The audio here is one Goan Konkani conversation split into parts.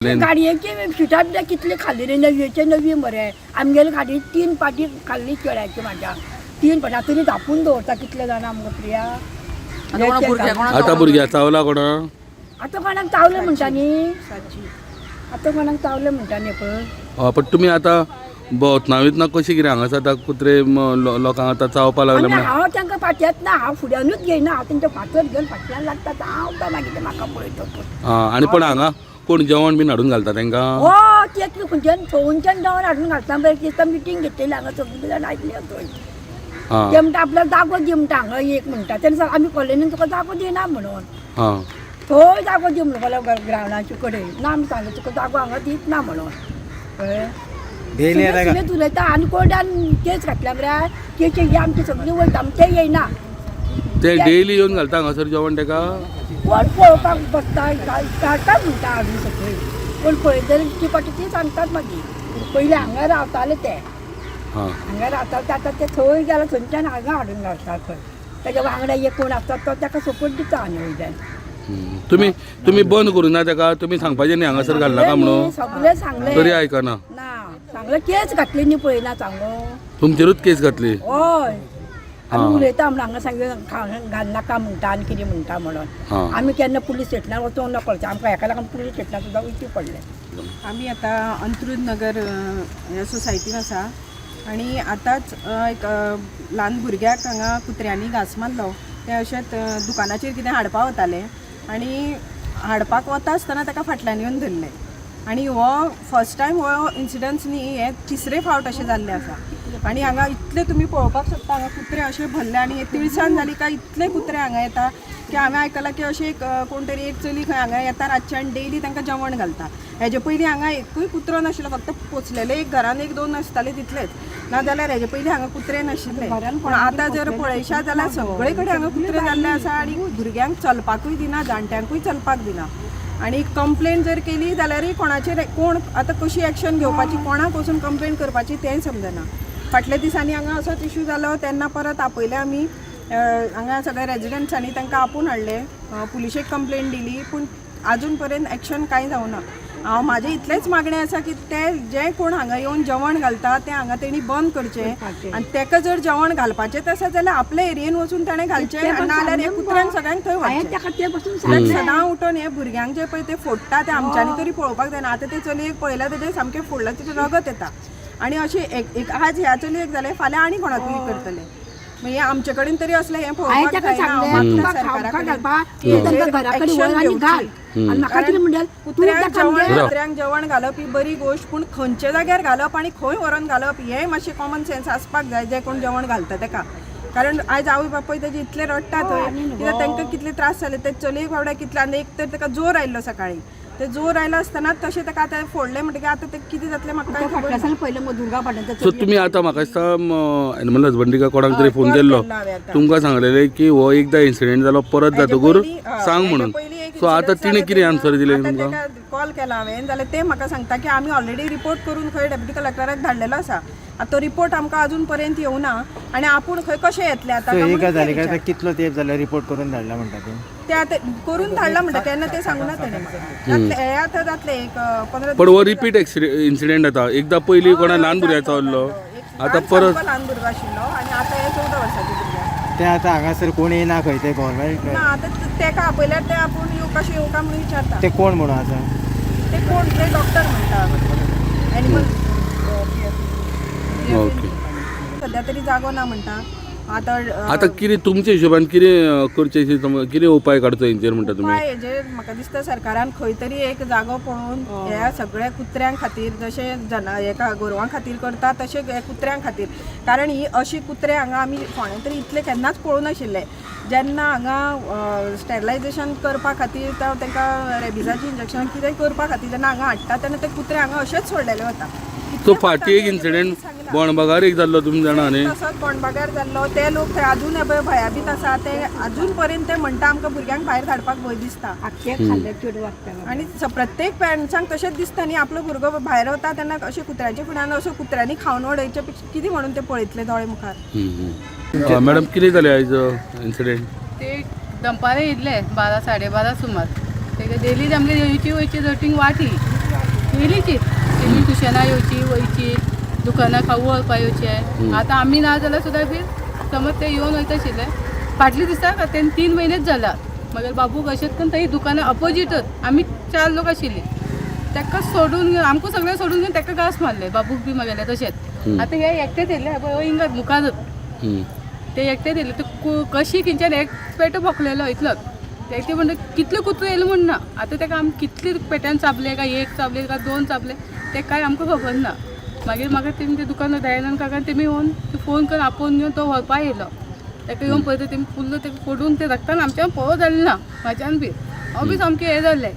गाडयेची सिटां बिटां कितली खाल्ली रे, नवीचे नवी मरे. आमगेली गाडी 3 पाटी खाल्ली केळ्याची म्हाज्या, 3 पाटी. आतां तरी धापून दवरता कितले जाणां आमकां प्रिया. आतां भुरग्यां चावला कोणा? आतां कोणाक चावलें म्हणटा न्ही, आतां कोणाक चावलें म्हणटा न्ही पळय. हय, पण तुमी आतां भोंवतना वयतना कशें कितें हांगासर आतां कुत्रे लोकांक आतां चावपा लागले आनी म्हणून? हांव तांकां फाटल्यात ना, हांव फुड्यानूच घेयना, हांव तेंच्या फातर घेवन फाटल्यान लागता. हांव तो मागीर ते म्हाका पळयता. आं, आनी पण हांगा कोण जेवण बीन हाडून घालता तांकां? हो, ते खंयच्यान खंयच्यान जेवण हाडून घालता पळय. दिसता मिटींग घेतलेली हांगा सगळीं जाणां आयिल्ली थंय. ते म्हणटा आपल्याक जागो दी म्हणटा हांगा एक म्हणटा. तेन्ना सांग आमी कॉलनीन तुका जागो दिना म्हणून. थंय जागो दी म्हणून ग्रावंडाचे कडेन ना आमी सांगलें तुका जागो हांगा दीत ना म्हणून, कळ्ळें? डेली येता का? सुमेत उलयता आनी कोर्टान केस घातल्या मरे, केशी ही आमची सगळी वयता, आमचे येयना. ते डेली येवन घालता हांगासर जेवण ताका? कोण पळोवपाक बसता घालता म्हणटा हाडून सगळी. कोण पळयतले ती पाटी ती सांगतात मागीर. पयलीं हांगा रावताले ते. हांगा रावताले ते, आतां ते थंय गेले, थंयच्यान हांगा हाडून घालतात खंय. तेज्या वांगडा एक कोण आसता तो ताका सपोर्ट दिता आनी वयल्यान. तुमी तुमी बंद करूं ना ताका? तुमी सांगपाचें न्ही हांगासर घालनाका म्हणून? सगळें सांगलें. तरी आयकना? ना, सांगलें, केस घातली न्ही पळयना सांगू. तुमचेरूच केस घातली? हय, आमी उलयता म्हणून हांगा सांगलें घालनाका म्हणटा आनी कितें म्हणटा म्हणून. आमी केन्ना पुलीस स्टेशनार वचूंक ना कळचें आमकां, हेका लागून पुलीस स्टेशनार सुद्दां वयचें पडलें. आमी आतां अंत्रुज नगर ह्या सोसायटीन आसा आनी आतांच एक ल्हान भुरग्याक हांगा कुत्र्यांनी घांस मारलो. ते अशेंच दुकानाचेर कितें हाडपा वताले आनी हाडपाक वता आसतना ताका फाटल्यान येवन धरलें. आनी हो फर्स्ट टायम हो इन्सिडंट्स न्ही, हे तिसरे फावट अशें जाल्लें आसा. आनी हांगा इतले तुमी पळोवपाक शकता, हांगा कुत्रे अशे भरले आनी हे तिळसान जाली काय इतले कुत्रे हांगा येता की हांवें आयकलां की अशें एक कोण तरी एक चली खंय हांगा येता रातचें आनी डेली तांकां जेवण घालता. हेजे पयलीं हांगा एकूय कुत्रो नाशिल्लो, फक्त पोचलेले एक घरान एक दोन आसताले तितलेच, नाजाल्यार हेजे पयलीं हांगा कुत्रे नाशिल्ले. पूण आतां जर पळयशात जाल्यार सगळे कडेन हांगा कुत्रे जाल्ले आसा आनी भुरग्यांक चलपाकूय दिना, जाणट्यांकूय चलपाक दिना. आनी कंप्लेन जर केली जाल्यारूय कोणाचेर कोण आतां कशी एक्शन घेवपाची, कोणाक वचून कंप्लेन करपाची तेंय समजना. फाटल्या दिसांनी हांगा असोच इशू जालो तेन्ना परत आपयले आमी हांगा सगळे रेजिडंट्सांनी तांकां आपोवन हाडले, पुलिशेक कंप्लेन दिली, पूण आजून पर्यंत एक्शन कांय जावना. हांव म्हाजें इतलेंच मागणें आसा की ते जे कोण हांगा येवन जेवण घालता तें हांगा तेणी बंद करचें आनी तेका जर जेवण घालपाचेंच आसा जाल्यार आपल्या एरियेन वचून ताणें घालचें, नाजाल्यार हे कुत्र्यांक सगळ्यांक थंय हांवें व्हरचें. ताका तें पसून कारण सांगलें. सदां उठून हे भुरग्यांक जे पळय ते फोडटा ते आमच्यांनी तरी पळोवपाक जायना. आतां ते चलयेक पळयल्यार तेजें सामकें फोडलां, तिचें रगत येता. आनी अशें एक एक आज ह्या चलयेक जालें, फाल्यां आनी कोणाकूय करतले. मागीर आमचे कडेन तरी असलें हें हांवें पळोवपाक ताका जायना. सांगलें हांव तुका मागता खावपाक सरकारा कडेन घालपा तूं तांकां घरा कडेन व्हर आनी घाल. आनी म्हाका कितें म्हणटालें तूं कुत्र्यांक ताका जेवण आमगेर कुत्र्यांक जेवण घालप ही बरी गोश्ट, पूण खंयच्या जाग्यार घालप आनी खंय व्हरोन घालप हें मातशें कॉमन सेन्स आसपाक जाय जे कोण जेवण घालता तेका. कारण आयज आवय बापूय तेजे इतले रडटा थंय कित्याक तांकां कितले त्रास जाले ते चलयेक बाबड्याक कितले. आनी एक तर ताका जोर आयिल्लो सकाळी, ते जोर आयलो आसतना तशें ताका आतां फोडलें म्हणटकीर आतां तें कितें जातलें म्हाका कांय खबर फाटल्या ना. सावन पयलें मग दुर्गा पाटणच्या सो तुमी आतां म्हाका दिसता एनिमल हजबंड्री का कोणाक तरी हय, फोन call केल्लो, केल्लो हांवें आतां. तुमकां सांगलेलें की हो एकदां इन्सिडेंट जालो परत जातकूर सांग हेजे म्हणून. पयलीं एक सो आतां incident तिणें जालो कितें तेन्ना आन्सर दिलें आतां तुमकां? तेका कॉल केला हांवें जाल्यार ते म्हाका सांगता की आमी ऑलरेडी रिपोर्ट करून खंय डेप्युटी कलेक्टराक धाडलेलो आसा. आतां तो रिपोर्ट आमकां अजून पर्यंत येवना आनी आपूण खंय कशें येतलें आतां सो काय ही म्हणून गजाली ते काय विचारता. कितलो तेप जालो रिपोर्ट करून धाडला म्हणटा ते? ते आतां करून धाडला म्हणटा, केन्ना ते सांगूना तेणें म्हाका. जातलें हें आतां जातलें एक 15 पण हो रिपीट इन्सिडेंट जाता. एकदां पयलीं कोणा ल्हान भुरग्याचो आहलो, आतां परत. ल्हान भुरगो आशिल्लो आनी आतां हे 14 वर्साचे भुरगे आसा. ते आतां हांगासर कोण येना खंय ते गोवोरमेंट? ना, आतां तेका आपयल्यार ते आपूण येवं कशें येवं काय म्हणून विचारता. ते कोण म्हणून आसा? ते कोण ते डॉक्टर म्हणटा एनिमल. ओके. सध्या तरी जागो ना म्हणटा आतां. आतां कितें तुमच्या हिशोबान कितें करचें, कितें उपाय काडचो हेंचेर म्हणटा तुमी? उपाय हेजेर म्हाका दिसता सरकारान खंय तरी एक जागो पळोवन ह्या सगळ्या कुत्र्यां खातीर जशें जना हेका गोरवां खातीर करता तशें हे कुत्र्यां खातीर. कारण ही अशी कुत्रे हांगा आमी फोंड्या तरी इतले केन्नाच पळोवंक नाशिल्ले. जेन्ना हांगा स्टेरिलायजेशन करपा खातीर तांकां रेबिजाची इंजेक्शन कितें करपा खातीर जेन्ना हांगा हाडटा तेन्ना ते कुत्रे हांगा अशेच सोडलेले वता. सो फाटीं एक इन्सिडेंट बोणबागार एक जाल्लो तुमी जाणा न्ही? तसोच बोणबागार जाल्लो, ते लोक थंय अजून पळय भंयाभीत आसा. ते अजून पर्यंत ते म्हणटा आमकां भुरग्यांक भायर धाडपाक भंय दिसता. आख्खें खाल्लें चेडवाक. आनी प्रत्येक पेरंट्सांक तशेंच दिसता न्ही, आपलो भुरगो भायर वता तेन्ना अशें कुत्र्याच्या फुड्यान असो कुत्र्यांनी खावन वडयचे पेक्षा कितें म्हणून ते पळयतले दोळे मुखार. मॅडम, कितें जालें आयज इन्सिडेंट? ते दनपारे येयल्ले 12 साडे 12 सुमार. तेका डेली आमगे येवची वयची जटींग वाटी. डेलीची तेमी ट्युशनां येवची वयची, दुकानां खाऊ व्हरपा येवचे. आतां आमी ना जाल्यार सुद्दां बी समज ते येवन वयता आशिल्ले. फाटले दिसा तेन्ना 3 म्हयनेच जाला मागीर बाबूक अशेंच करून थंय दुकानां अपोजीटच आमी 4 लोक आशिल्ली, ताका सोडून आमकां सगळें सोडून घेवन ताका घास मारले बाबूक बी मागेले तशेंच. आतां हे एकटेच येयले पळय हिंगा मुखारच ते एकटेच येयले, ते कशी खंयच्यान एक पेटो भोकलेलो इतलोच. ते म्हणटा कितले कुत्रे येयले म्हण ना. आतां ताका आमी कितले पेट्यान चाबले काय एक चाबले काय 2 चाबले ते काय आमकां खबर ना. मागीर म्हाका तेमी ते दुकानार दयानंद काकान तेमी येवन फोन करून आपोवन घेवन तो व्हरपा येयलो. ताका येवन पळयता तेमी फुल्ल ताका फोडून ते रक्तान आमच्यान पळोवं जालें ना, म्हाज्यान बी हांव बी सामकें हें जालें.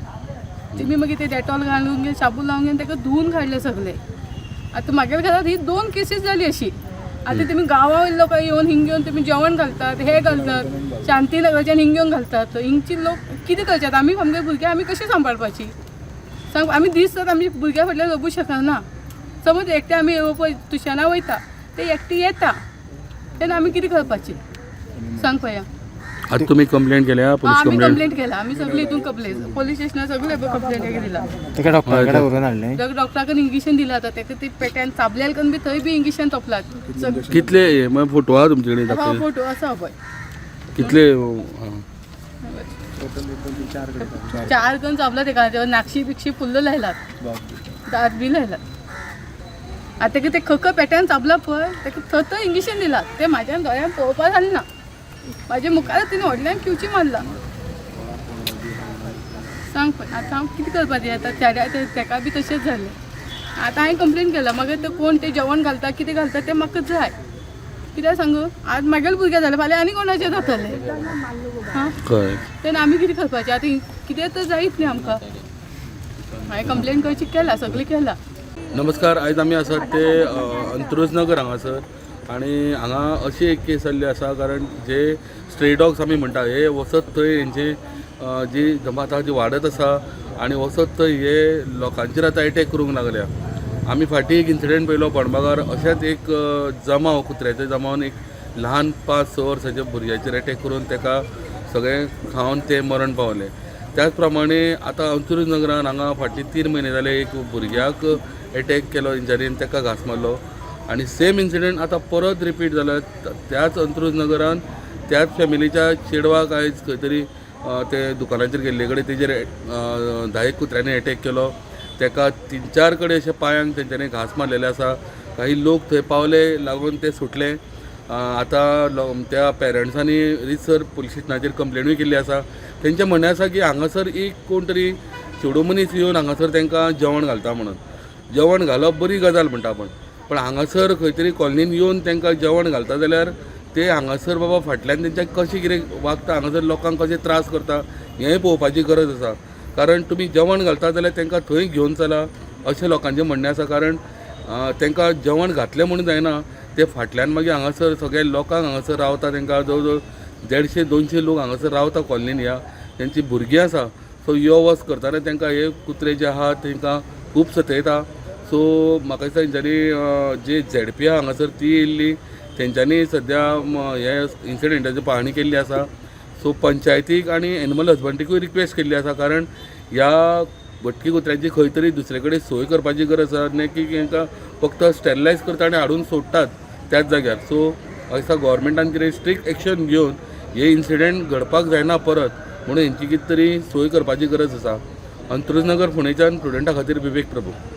तेमी मागीर ते डेटॉल घालून घेवन शाबू लावन घेवन ताका धुवून काडले सगळे. आतां म्हागेल्या घरांत ही 2 केसीस जाली अशी. आतां तेमी गांवा वयले लोक येवन हिंग घेवन तेमी जेवण घालतात, हे घालतात, शांतीनगरच्यान हिंग घेवन घालतात. हिंगची लोक कितें करचे? आमी आमगे भुरगे आमी कशी सांबाळपाची सांग? आमी दीस रात आमी भुरग्या फाटल्यान जगूं शकना. समज एकटे आमी पळय ट्युशनां वयता, ते एकटी येता तेन्ना आमी कितें करपाची सांग पळया. आतां तुमी कंप्लेंट केल्या पुलीस आमी कंप्लेंट? कंप्लेंट केला आमी सगळे हितून कंप्लेंट पोलीस स्टेशनार सगळे कंप्लेंट दिला. ताका डॉक्टरा कडेन व्हरून हाडलें. डॉक्टराक इंजेक्शन दिलां आतां ताका, ते पेट्यान चाबलेल करून बी थंय बी इंजेक्शन तोपलात. कितले मागीर फोटो आहा तुमचे कडेन हा दाखय. फोटो आसा पळय. कितले? 4 करून चाबला तेका, नाक्षी बिक्षी फुल्ल लायलात, दांत बी लायलात. आतां तेका ते खक पेट्यान चाबला पळय ताका थंय थंय इंजेक्शन दिलां. ते म्हाज्यान दोळ्यान पळोवपा जालें ना, म्हाज्या मुखार तिणें व्हडल्यान किवची मारला. सांग पळय आतां हांव कितें करपाचें? आतां चेड्या तेका बी तशेंच जालें. आतां हांवें कंप्लेन केला, मागीर ते कोण ते जेवण घालता कितें घालता तें म्हाका जाय. कित्याक सांगू, आज म्हागेलें भुरगें जालें, फाल्यां आनी कोणाचें जातलें. हां कळ्ळें. तेन्ना आमी कितें करपाचें आतां? कितें तर जायत न्ही आमकां. हांवें कंप्लेन करची केला, सगळें केलां. नमस्कार, आयज आमी आसात ते अंत्रुजनगर हांगासर आनी हांगा अशी एक केस जाल्ली आसा, कारण जे स्ट्रे डॉग्स आमी म्हणटा हे वचत थंय हेंची जी जमात आहा ती वाडत आसा आनी वचत थंय हे लोकांचेर आतां एटॅक करूंक लागल्या. आमी फाटीं एक इन्सिडंट पळयलो पणबागार, अशेंच एक जमाव कुत्र्याच्या जमावन एक ल्हान 5-6 वर्साच्या भुरग्याचेर एटॅक करून ताका सगळें खावन ते मरण पावले. त्याच प्रमाणे आतां अंत्रुज नगरान हांगा फाटलीं 3 म्हयने जाले एक भुरग्याक एटॅक केलो तेंच्यांनी आनी ताका घांस मारलो आनी सेम इन्सिडंट आतां परत रिपीट जाला. त्याच अंत्रुज नगरान त्याच फॅमिलीच्या चेडवाक आयज खंय तरी ते दुकानाचेर गेल्ले कडेन तेजेर 10 कुत्र्यांनी एटॅक केलो. ताका 3-4 कडेन अशे पांयांक तेंच्यांनी घांस मारलेले आसा. काही लोक थंय पावले लागून ते सुटले. आतां त्या पेरंट्सांनी रितसर पुलीस स्टेशनाचेर कंप्लेनूय केल्ली आसा. तेंचें म्हणणें आसा की हांगासर एक कोण तरी चेडू मनीस येवन हांगासर तांकां जेवण घालता म्हणून. जेवण घालप बरी गजाल म्हणटा आपूण, पण हांगासर खंय तरी कॉलनीन येवन तांकां जेवण घालता जाल्यार ते हांगासर बाबा फाटल्यान तेंच्या कशें कितें वागता, हांगासर लोकांक कशें त्रास करता हेंय पळोवपाची गरज आसा. कारण तुमी जेवण घालता जाल्यार तांकां थंय घेवन चला अशें लोकांचें म्हणणें आसा. कारण तांकां जेवण घातलें म्हणून जायना, ते फाटल्यान मागीर हांगासर सगळे लोकांक हांगासर रावता, तांकां जवळ जवळ 150-200 लोक हांगासर रावता कॉलनीन, ह्या तेंची भुरगीं आसा. सो यो वच करतना तांकां हे कुत्रे जे आहा तांकां खूब सतयता. सो म्हाका दिसता तेंच्यांनी जे झेडपी आहा हांगासर ती येयल्ली, तेंच्यांनी सद्या हे इन्सिडंटाची पाहणी केल्ली आसा. सो पंचायतीक आनी एनिमल हजबंड्रीकूय रिक्वेस्ट केल्ली आसा, कारण ह्या भटकी कुत्र्यांची खंय तरी दुसरे कडेन सोय करपाची गरज आसा, न्ही की तांकां फक्त स्टेरिलायज करता आनी हाडून सोडटात त्याच जाग्यार. सो म्हाका दिसता गोवोरमेंटान कितें स्ट्रिक्ट एक्शन घेवन हे इन्सिडंट घडपाक जायना परत म्हणून हेंची कितें तरी सोय करपाची गरज आसा. अंत्रुजनगर फोंडेच्यान प्रुडंटा खातीर विवेक प्रभू.